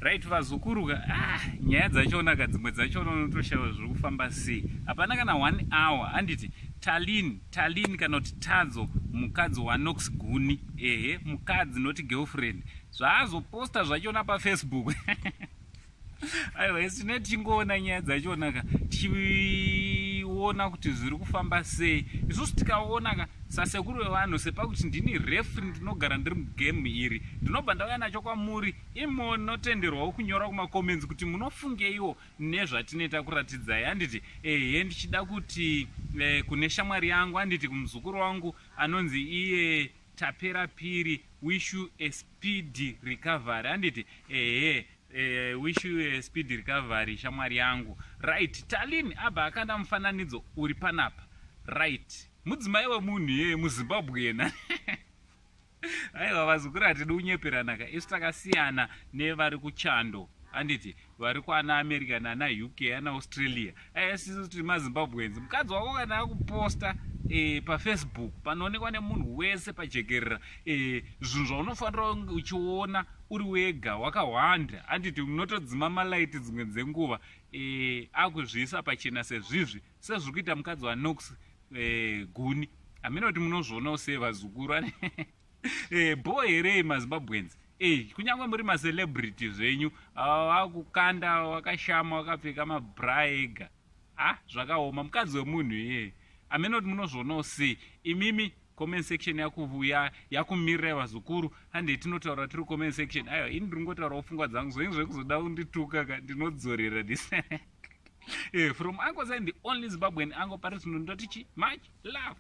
Right, vazukuru ka, ah, nyaya dzachona ka, dzimwe dzachona unotoshaiwa zviri kufamba sei. Hapana kana one hour, handiti? Talin, Talin kana kuti Tadzo, mukadzi waNox Guni, ehe, mukadzi not girlfriend, zvaazoposta zvachona paFacebook. Aiwa, isu tine tichingoona nyaya dzachona ka, tichiona kuti zviri kufamba sei. Isusu tikaona ka, sasekuru vevanhu, sepakuti ndini ref, ndinogara ndiri mugame iri, ndinobva ndauya nacho kwamuri. Imonotenderwawo kunyora kumacomments kuti munofungeiwo nezvatinoita kuratidzai, handiti? Ehe, ndichida kuti kune shamwari yangu, handiti, kumuzukuru wangu anonzi iye Tapera Piri, wish you a speedy recovery, handiti? Ehe, wish you a speedy recovery, shamwari yangu. Right, Talin abva akanda mufananidzo uri panapa. Right, mudzimai wemunhu iyeye muZimbabwean. Aiwa vazukuru, hatidi kunyeperana ka, isu takasiyana nevari kuchando, handiti, vari kuana America nana UK, ana Australia. Aiwa, isusu tiri maZimbabweans. Mukadzi wako kana akuposta paFacebook panoonekwa nemunhu wese pajekerera zvinhu zvaunofanira uchiona uri wega wakahwanda, handiti? Unotodzima malaiti dzimwe dzenguva, akuzviisa pachena sezvizvi, sezviri kuita mukadzi waNox Guni. Hamina kuti munozvionawo sei, vazukuru? Bo here, maZimbabweans? Kunyange muri macelebrity zvenyu, akukanda wakashama, wakapfeka mabra ega. Ah, zvakaoma, mukadzi wemunhu iyeye. Hamina kuti munozvionawo sei imimi. Comment section yakuvuya yakumirirai, vazukuru. Handei tinotaura tiri comment section. Aiwa, ini ndiri ngotaurawo pfungwa dzangu. Zvenyu zvekuzoda kundituka ka, ndinodzorera this. From Uncle Zion, the only Zimbabwean uncle pari zvino, ndoti chi much love.